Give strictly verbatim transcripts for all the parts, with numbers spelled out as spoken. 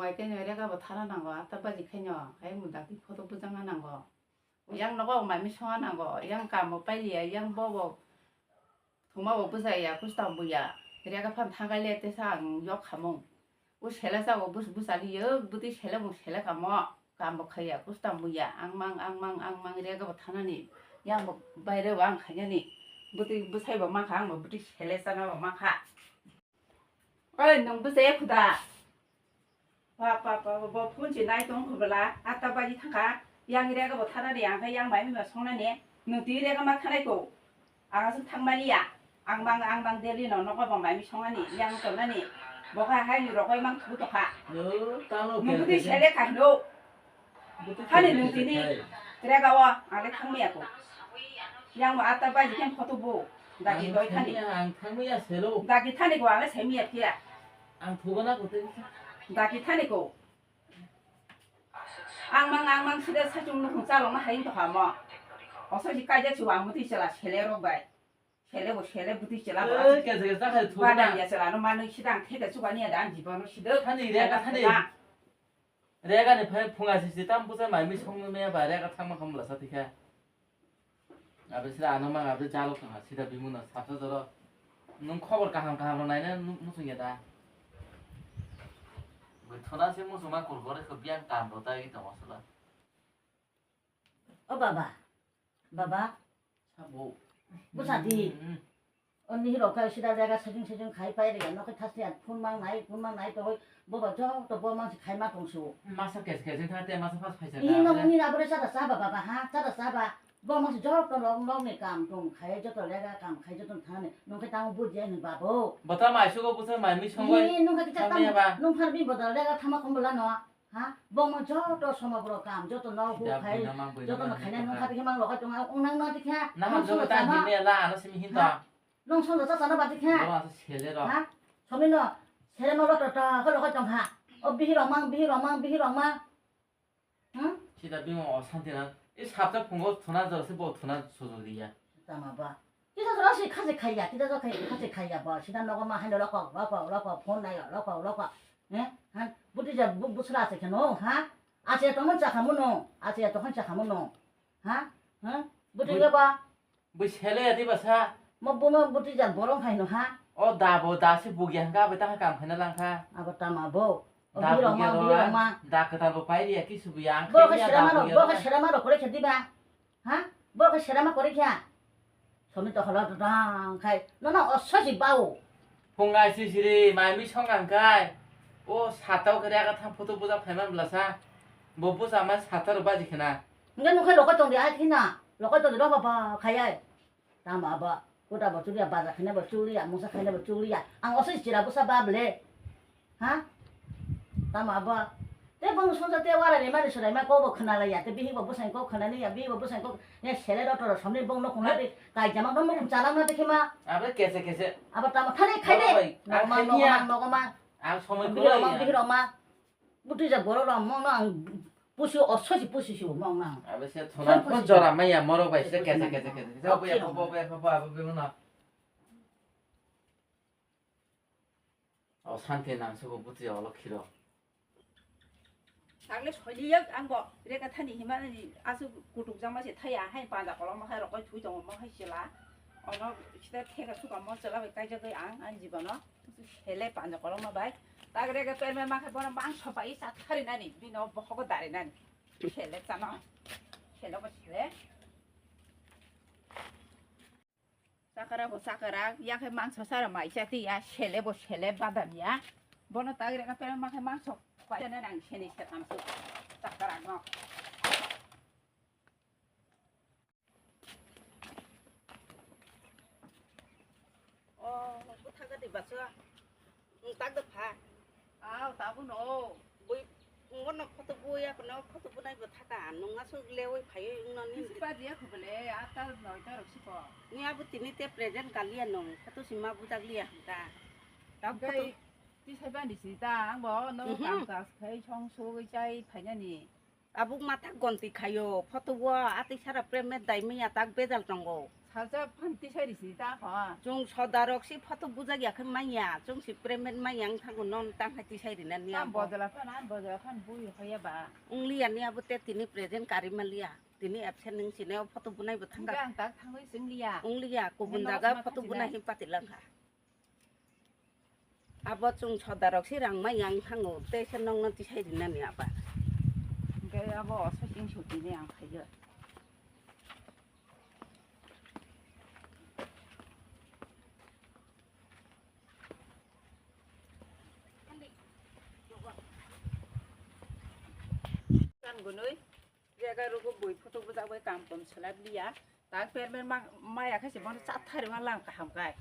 Bai khe no rega bo thana nango, atta baji khe no, ai mo dati photo bujangna nango. Yang nogo mai mi songa nango, yang kamo pailiya, yang bobo thuma bo bujaya, kustam buya. Rega phan thangai le tesa ang yok khamung. O sele sa o bus bus ali yo, buti sele mo sele kamo, kamo khaya, kustam buya. Ang mang, ang mang, ang mang rega bo thanani. Yang bo baire bo ang khanyani. Buti busai bo mangkha, ang bo buti sele sana bo mangkha. Oi, nung bwsai khuda. Pa, pa, pa, pa, bo phone si nai tong khubla, atta baji thangkha. Yang rega bo thana de, ang khe yang mai ma songna ne. Nung ti rega ma thanai ko. Ang asuk thang mali ya. Ang bang, ang bang deli no, nogo bang mai mi songani, yang tongnani. Bo kha hai ni rokoi mang thu to kha. Yo, tamo Nung ke bwtwi ke sele kha hino. Bwtwi Hani sele nung ke tini. Khai. Rega o, ang le thang maya ko. Yang bo atta baji khe photo bo. Dagi Ang doi thani. thangmaya, ang thangmaya selo. Dagi thani ko ang le semiya phiya. Ang thugana ko tei. Dagi thani ko. Ang mang, ang mang sida sachung nukhung chalong ma hain to hamo. Oso si kaijak si wang muti chala sele rok bai. Sele bo sele buti chala bo. Eh, kesa kesa khai thugana. Badan ya chala no manui sida ang theka chubani ada ang jibano sida. Thani rega thani. Rega ni phai phunga si si tam busa mai mi song me ba rega thangma kham la sa tikha. Abe sida ano mang abe jalo kha sida bimuno sapsa joro. Nung khobor kaham kaham rok naina nung muchung ya da. Bwthona se muchung ma kol gore kho biang kam rok ta ito masala. O baba, baba. Sabo. Busa di. Hmm. O nihiro khe sida jaga sejeng sejeng khai pai re, no khe thasni at phun mang nai, phun mang nai, togoi boba jok to bo mang si khai ma tong su. Masa kes kes thate masa pas phaisa. Ini no ini na bore sada saba baba ha, sada saba. Bo mang si jok to nok nok ni kam tong khai joto lega kam khai joto thane. Nung khe tang bu je ni babo. Bota mai sugo busa mai mi songoi. Ini nung khe kita Thangni tam ba. Nung phar bi bodol lega thama khom bola no. Ha? Bo mang joto somogro kam, joto no hu Sida khai, buina mang buina joto no mang khaina hita nung kha. Kha tikhe mang logai tong, ang nang na tikhe. Nang Nung joto songja ta chama. Himya la ano simi hinta. Ha? Nung songja cha chana ba tikhe. Bo asa sele ro. Ha? Somi no, sele no lo to to, ko logai tong ha. O bihi rong mang, bihi rong mang, bihi rong mang. Hmm? Sida bimo o santi na. I sapta phungo thuna jor se bo thuna sujuriya. Tama ba. Kita jora si khasi khaiya, kita jora khai khasi khaiya ba. Sida nogo ma haino lokok, lokok, lokok, phone nayo, lokok, lokok. Eh? Han, buti ja bu-, busra ase kheno, ha? Ase to hon chakha muno, ase to hon chakha muno. Ha? Ha? Buti Bui- ga ba. Bui sele ya di basa. Mo bu mo buti ja borong hai no, ha? O da bo da si bugya hangka bai tang kam khaina langkha. Abo tama bo. O Da bihirok ma, bugya ro bihirok ma. Da kwtal bo pai riya ki subuya ang Bo khe khaini ya da serama ro, bugya bo ro khe kha. Serama ro kore khe diba. Ha? Bo khe serama kore khe. Somi to holo dang khai. No no oso si bau. Phungai si siri mai mi song ang kai. O satao khe rega thang photo buja phaiman blasa. Bo buja ma sata ro baji khena. Nge nung khe lokoi tong di ai thina. Lokoi tong di ro ba ba khai ai. Tamo abo, kuda bo chuliya, baja khaina bo chuliya, mungsa khaina bo chuliya. Ang oso chira busa ba ble. Ha? Tamo abo, te bang songsa te wara ni mari surai ma ko bo khna laya, te bihi bo busai ko khna niya, bihi bo busai ko ne sele ro toro somni bong no khna de, kai jama no khum chala na de khema. Abe kese kese. Abo tamo thani khai de. Oi, Nogo ma, ang nogo khania. Ma, nogo ma. Ang somoi Bihi ro ma, khulai ya. Bihi ro ma. Butui ja borok rok mong no ang pusu oso si pusu si mong no ang. Abe se Soi thona phone pusu jora si. Maya moro bai se Pusu kese maya. Kese kese kese. Oke, Obo ya oke. Obo ya obo ya obo ya no. O santi nang sugo buti olo khiro. Tagle soiliyok ang bo rega thani himani asu kutuk jama se thaya hai panda kolom hai rokoi thui tongo mo hai sila. Ono sita thega suka mo sila bai kaijagoi ang ang jibano. Hele panda koloma bai. Tagre ga perme ma khe bono mangso bai sa khari nani. Bino bohogo dari nani. Hele chano. Hele bo hele. Sakara bo sakara. Ya khe mangso sara mai chati ya. Hele bo hele badam ya. Bono tagre ga perme ma khe mangso bai nani ang seni setam su. Sakara no. Oh, bwthak gati basa. Nwng tak da pha. Aw, tabuk no. Bui, nwng no photo buya kono photo bunai bwthaka. Nwng aswk lewi phaiwi wngno ni. Bisi padi ya khubele, atta noita rok siko. Ni abo tini te present kaliya nwng. Photo sima bujak liya hwnkha. Tabuk photo. Tei, tei sai bani si ta, ang bo no Mhm. Kam kas khai song sugwi chai phainani. Tabuk matha gonti khaio, photo o atwi sara premet dai manya tak bejal tongo. Salsa phan tisai risi ta kho. Chwng soda rok si photo bujak ya khe manya, chwng si payment manya wng thango non tang hai tisai rina niya. Tam bojala phan, an bojala phan bui kho ya ba. Wng liya niya bo te tini present kari ma liya. Tini absent wng sini o photo bunai bo thangka. Ang tak thangwi sing liya. Wng liya, kubun jaga photo bunai hin pati langkha. Abo chwng soda rok si rang manya wng thango, tei se nokno tisai rinani aba. Hwnkhe abo oso chwng sutini ang khaio. Kan gunui. Jaga rugo bui photo bujak bai kam tom selap liya. Tak permen ma, maya khe se bono chat thari ma lang kaham kai.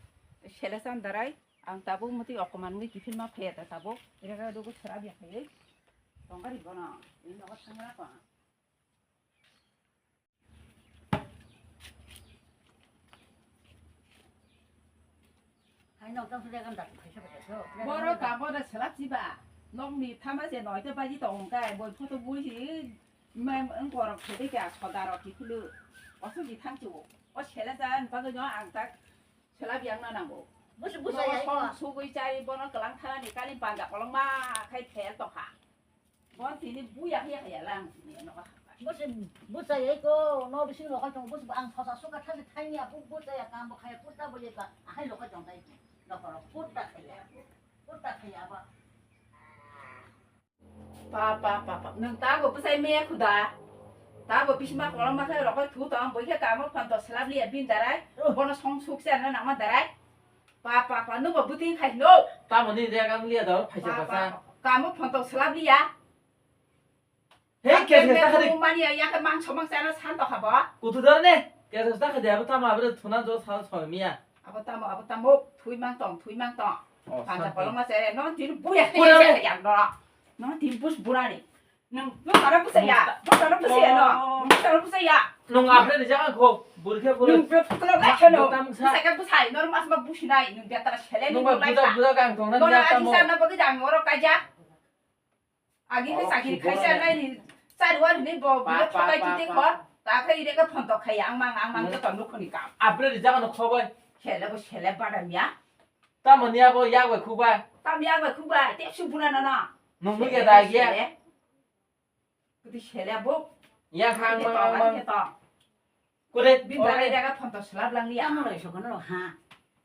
Sele chan darai, ang tabuk muti okoman mui tiffin ma phaya ta tabuk. Jaga rugo selap ya khai. Tongkari bono, ini nogo thangna ko. Hai nok tang sudah kan dak, hai sabar sabar. Boro tabo da selap siba. Nok ni thama se noi te baji tong kai, boi photo bui si. Mem wng borok thede kya soda rok kiphilw. Oso di thang chu. O sele jan bagwi no ang tak selap yang na nango. Busu busa ya ko. Song sugwi chai bono kelang thala ni kali panda kolong ma khai phel tokha. Bon tini buya ya ya lang tini no. Busu busa ya ko no bising lo khai tong busu ang thosa suka thasi thai ya bu busa ya kam bo khai purta bo ya ka hai lo khai tong tai. Lo ko purta khai ya. Purta khai ya ba. Pa, pa, pa, pa. Nwng tabo bwsai meya khuda. Tabo bisma kolom ma khe rokoi thu tong, boi khe kamo phon to selap liya bin darai. Oh. Bono song suk se ano nangma darai. Pa, pa, pa, nwng bo bwtwi khai no. Tamo ni rega liya do, phaisa pa, pa, pasa. Pa, pa. Kamo phon to selap liya. He, kes kes ta khadi. Mani ya khe mangso mangsa ano san to khabo. Kutu dar ne. Kes kes ta khadi abo tamo abre thuna jo sa so miya. Abo tamo, abo tamo, thui mang tong, thui mang tong. Oh, panja santi. Koloma se, no tin buya khe yang no. No tin bus burani. Nung, nung tara busa ya, nung tara busa ya no. Oh. Nung tara busa ya. Nung abre ni jaga kho, burkhe buru. Nung bro pukla ba kheno. Busa ka busa, no mas ma businai, nung dia tara sele nung ba busa, busa gang tong na dia tamo. Isa na bagi jang oro kaja. Agi khe chakiri khaisa nai ni chari wari ni bo bo thokai tite kho. Ta khe ire khe phontok khai ang mang ang mang joto nukhuni kam. Abre ri jaga no khobai. Sele bo sele badam ya. Tamo ni abo yak bai khukba. Tam yak bai khukba te su buna na na. Nung nung ya da ya. Kudi sele bo. Ya khang mang mang mang. Kore, bin ore. Darai daga phonto selap lang liya. Tamo lai sokha no ha.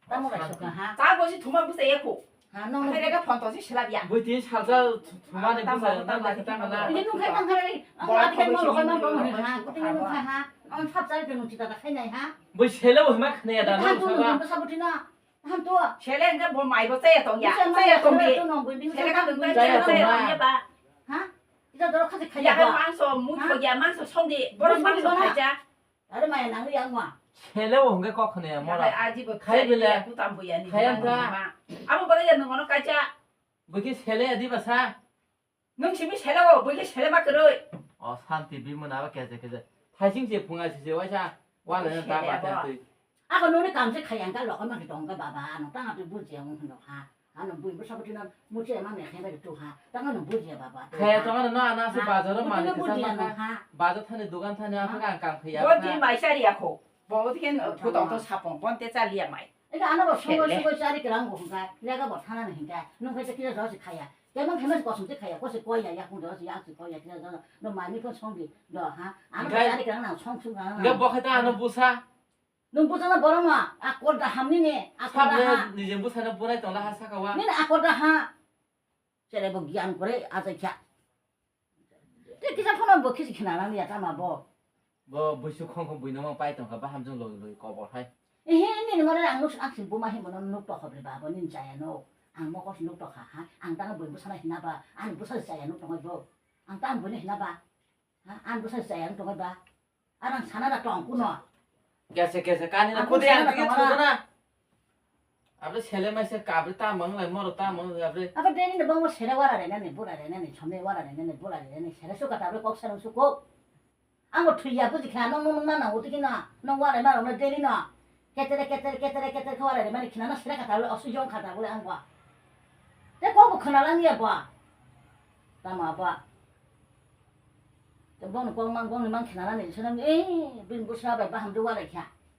Tamo lai sokha ha. Ta bo si thuma busa ye ko. Ha, no, no. Hai daga phonto si selap ya. Bui tin salsa thuma ne busa na na kita mana. Ini nung khai tang khai. Ang akhir mo lo khai ma tong ha. Kuti nung khai ha. Ang sap chari nung chita khai nai ha. Bui sele bo ma khne ya da no saba. Busa buti na. Ham to. Sele nga bo mai bo chaya tong ya. Chaya tong di. Sele ka dong chaya tong ya ba. Ha? Ita doro khasi khaya ba. Mangso mu ya mangso song di. Boro mangso khai ja. Are maya nang yang ma. Sele o hwnge kok khne ya mora. Aji bo khai bele. Kutam bo ya ni. Khai ang ta. Amo bagwi ya nungono kacha. Bwkhe sele ya di basa. Nung simi sele o, bwkhe sele ma kwrwi. O santi bimuna ba keze keze. Thaising se phunga se se waisa. Wala na ta ba ta twi. Ako nuni kam se khayang ka lokha ma tong ka baba, ano tang atu buji ang hno ha. Ano bui bwsa bwtwino muchia ma mekhe bai tu ha. Tang ano buji baba. Khe tong ano na na se bazar ma ni buji ano ha. Bazar thani dukan thani ha ka kam khaya. Bo di mai sari akho. Bo di ken thu tong to sapong bon te cha liya mai. Eka ano bo songoi songoi chari kerang bo hingka. Lega bo thana ni hingka. Nung khai se kira jo se khaya. Kemang kemang kosong se khaya. Ko se koya ya kung jo se ya se koya kira jo. No mai ni ko song di. Do ha. Ano bo chari kerang na song sung kerang na. Ga bo khai ta ano busa. Nwng bwsano borok no akor da ham nini, akor da ha. Nije bwsano borai tongla ha saka wa. Nini akor da ha. Chwrai bo giyan kwrwi achaikha. Tei kisa phano bo khisi khna nang ya tama bo. Bo buisu khong khong buino mang pai tongkha ba hamjwng logi logi kobor hai. Ehe nini mane ang nuk aksi buma hi mono nuk tokha bre ba bo nini chaya no. Ang mokos nuk tokha ha. Ang tang bui bwsano hina ba. Ang bwsa chaya nuk tongo bo. Ang tang buino hina ba. Ha, ang bwsa chaya wng tongwi ba? Arang sana da tong kuno. Kese kese kani na. Ang kudi sana ang da tong thugana. Abre sele mai se kabri ta mang lai moro ta mang lai abre. Abo deni no bangmo sele wara rena ni bura rena ni chome wara rena ni bura rena ni sele suka ta abre kok sana suko. Ang bo thuya buji kha nong nong nong na uti kina nong wara ma rong deni no. Ketere ketere ketere ketere khe wara rena ni khina na sele kata abre osu jong kata abre ang ba. Te kok bo khana lang ya ba. Tama ba. Te bong kong mang bong mang khna nani swnam, eh, bini bwsla bai baham de walai kha.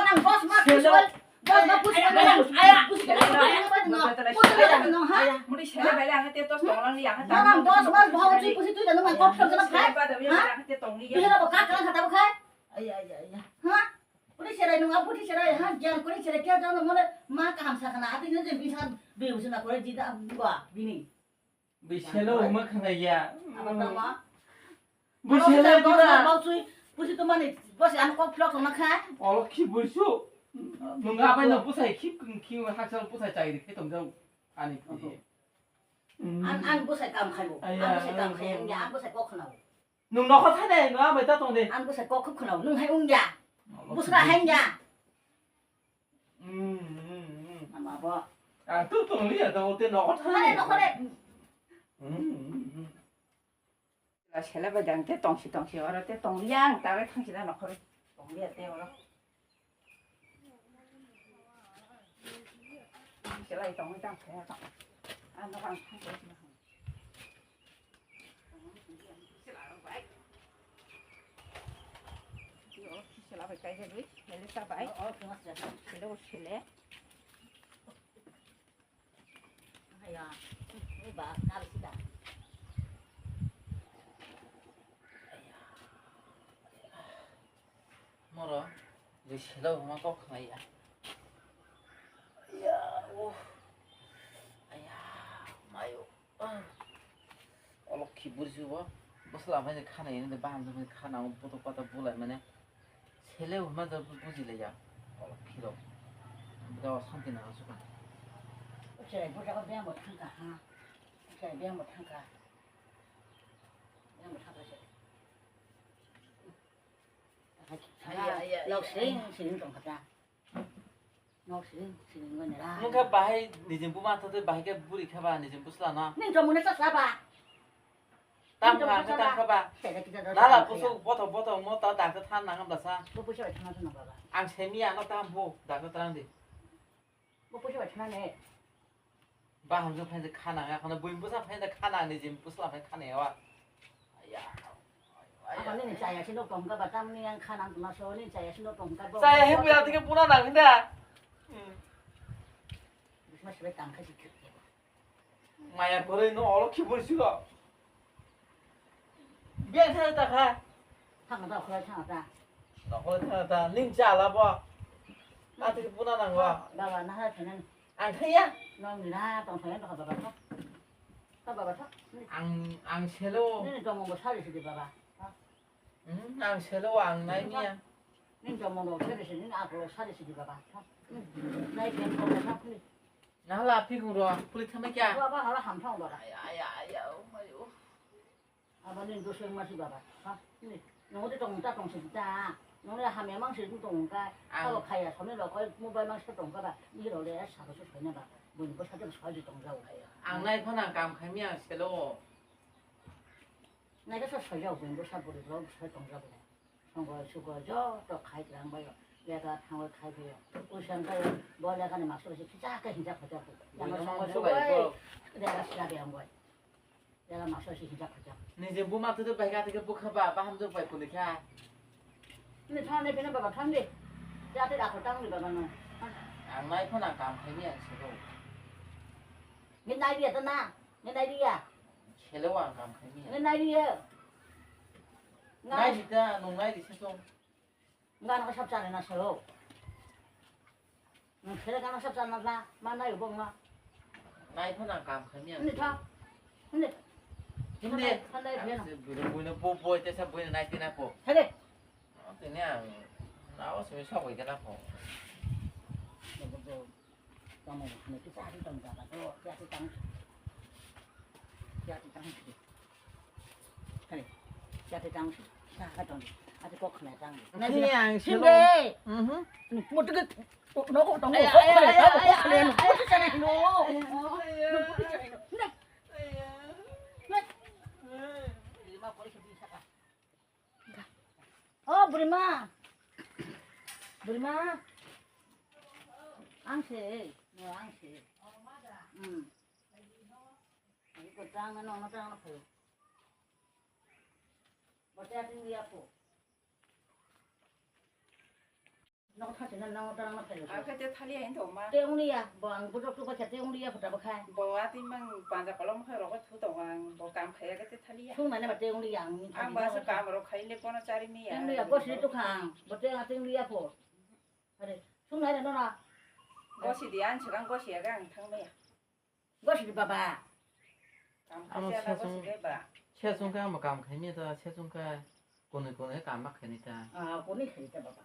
Norang dos mas pusi, dos mas pusi, pusi, pusi, pusi, pusi, pusi, pusi, ha? Mudi sele bele ang te tos tong lang li ang ta. Norang dos mas bahwa pusi, pusi tu dan norang kok kerja apa? Ha? Bisa apa kak kerja kata apa? Iya, iya, iya. Ha? Puri serai nung, puri serai, ha, jan puri serai kya jano mole ma kaham sakana, ati ne je bisa be usina kore jida bua bini. Biselo uma khana ya. Apa tama? Biselo Bau sui, bau sui, pusi tu mani, bos an kok flok na kha. Olo ki busu. Nunga bai no pusai khip khim haksal pusai chai ri khetom jang ani. An, an bosai kam khai bo. An bosai kam khai, an bosai kok khna bo. Nung nokha thai nai, nung amai ta tong de. An bosai kok khna bo. Nung hai ung ya. Bosra hai ya. Hmm, hmm, hmm. Ama bo. Ang tu tong liya, tong te nogo thang. Mane nogo re. Hmm. La sela ba jang te tong si tong si oro te tong liya, ang ta thang si da nogo re. Tong liya te oro. Sela tong liya tang se. Ano kang thang ko. Sela bai. Sela bai kai jagui, sela bai. Sela sela. Aya, ni ba kal sida. Moro, je selo ma kok khaya. Ya, uh. Aya, mayo. Ah. Olo khibur jubo. Bosla mai khana ini de baham de khana boto pata bulai mane. Sele huma da buji le ya. Olo khiro. Da santi na suka. Oke, buta ko biang bo thangka ha. Oke, biang bo thangka. Biang bo thangka se. Aya, aya, aya. Lok sing sing tong kata. Nok sini, sini ngone ra. Nung khe bahai nijin buma thotwi bahai khe buri khe ba nijin bwsla no. Ning jomune sa saba. Tam kha khe tam kha ba. Sele kita da. Nala kusuk bothok bothok mo ta dakta than nang bwsa. Bo puisa bai thana thana baba. Ang semi ano tam bo dakta tang di. Bo puisa bai thana ne. Baham jwk phai khana ya khana buin bwsa phai khana nijin bwsla phai khana ya wa. Aya. Ako nini chaya sino tongka ba tamni ang khana ma so ni chaya sino tongka ba. Chaya he buya tike puna nang hinda. Bisma sibai tangkha si khik. Maya koroi no olo khibur silo. Biya thang ta kha. Thang ta khoi thang ta. No khoi thang ta ning cha la bo. Ma tike puna nang wa. Baba na ha thang. Ang thaya. Nong ni na tong thaya to baba to. To baba to. Ang ang selo. Ni tong mo sari sidi baba. Hmm, ang selo ang nai miya. Ning tong mo sari sidi ni ako sari sidi baba. Nai pen ko baba ni. Nahala aphi guro puli thame kya? Baba hala ham thang baba. Aya aya aya oh my oh. Abo ni duseng masi baba. Ha? Ni nong de tong ta tong sidi ta. Nong le ham emang sidi tong ka. Ang abo khaya sone lo koi mobile mang se tong ka ba. Ni ro le sa ko so sone ba. Bun ko sa tong sa ji tong jao. Ang nai khona kam khai miya selo. Naikhe sa soijak buini bwsa bwrwi rok bwsai tongjak le. Songoi sugoi joto khai twlang bai o. Lega thangoi khai phaio. Uisang bai o. Bo lega ni master se kisa khe hinjak phaijak. Yang songoi sugoi lega sila de ang bai. Lega master se hinjak phaijak. Nijin buma tutu bai kha tike bukha ba baham jok bai kuni kha. Ni thang de bini baba thang de. Jati rakho tang ni baba no. Ang nai phone ang kam khai ni ang sero. Ni nai dia ta na. Ni nai dia. Selo ang kam khai ni. Ni nai dia. Nai di ta nung nai di sesong. Ngan ko sab chana na sero. Nung sero kana sab chana na ma nai bong ma. Nai phone ang kam khai ni ang. Ni tha. Ni. Himne. Hande pheno. Buino bo bo te sa buino nai tina ko. Hade. Tini ang nawa simi sok bai kena ko. Tamo, mesti cari tong jaga tu, cari tang. Cari tang. Hei, cari tang. Sa ka tong. Ati kok kena tang. Ini yang sini. Mhm. Mau tu ke, no kok tong. Ayo, ayo, ayo, ayo, ayo. Mau tu cari no. Mau tu cari no. Nah. Nah. Lima kali sebisa ka. O burima. Burima. Ang se, no ang se. Hmm. Ko tang no no tang no. Bote ating dia po. Nok thang sina nang tang na phai. Ang khe te thali ya hinto ma. Te ung ya, bo ang budok tu ba khe te ung ya phuta ba khai. Bo ati mang panja kolom khai rogo thu to ang bo kam khai ya khe te thali ya. Sung mane ba te ung ya ang. Ang ba se kam ro khai le kono chari mi ya. Te ung ya bo si tu khang, bo te ati ung ya pho. Are, sung nai no na. Bo si di an chhang bo si ya ang thang me ya. Gosiri baba. Kam amo khasiya na sesung, gosiri ba. Sesung khe amo kam khaimya ta, sesung khe kunui kunui kam ma khaini ta. Ah, kunui khaini ta baba.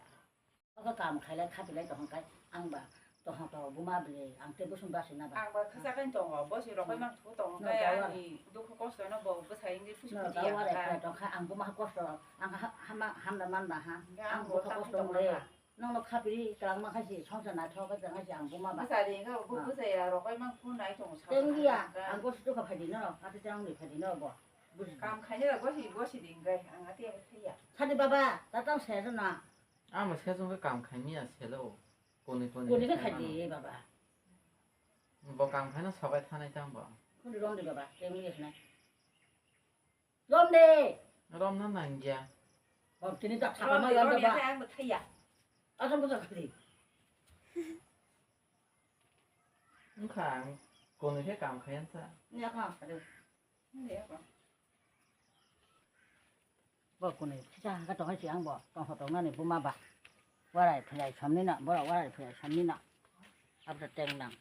Abo kam khailai khatilai tong khe ang ba tong tong buma bwlwi ang tei bwswng basi na ba. Ang ba khasa khe tongo, bosi rok bai mang thu tong khe ani dukhu kosto no bo bwsai wngwi pusi pusi ya kha. Tong khe ang buma kosto, ang ha-, hama hamda man ba ha. Ang bukha kosto mole. Nokno khapiri twlangma khaisi, songsa naithok khe twlangma si ang buma ba. Bwsa ringkha, bo Ah. bwsa ya rokoi mang phone nai tongo sa. Teng dia, ang gosi tukha phaidi no, ati tang ni phaidi no bo. Buji. Kam khaini rok gosi, gosi ringkha, ang ati ang thaya. Sadi baba, ta tang se na. Amo se jong khe kam khaimiya selo. Koni koni Koni khe khaimano. Khaidi baba. Bo kam khaina sobai thanai tang bo. Kuni rom di baba, teng ni khnai. Rom de. Rom na nangya. Rom tini ta thapa ma rom de, rom de rom ba. Ya, ang thaya. Asam ko sakri. Wngkha ang koni khe kam khayan sa. Ni akha sakri. Ni akha. Bo kuni kisa hangka tong si ang bo tong tong nani buma ba. Warai philai samni na, bora warai philai samni na. Abda teng nang.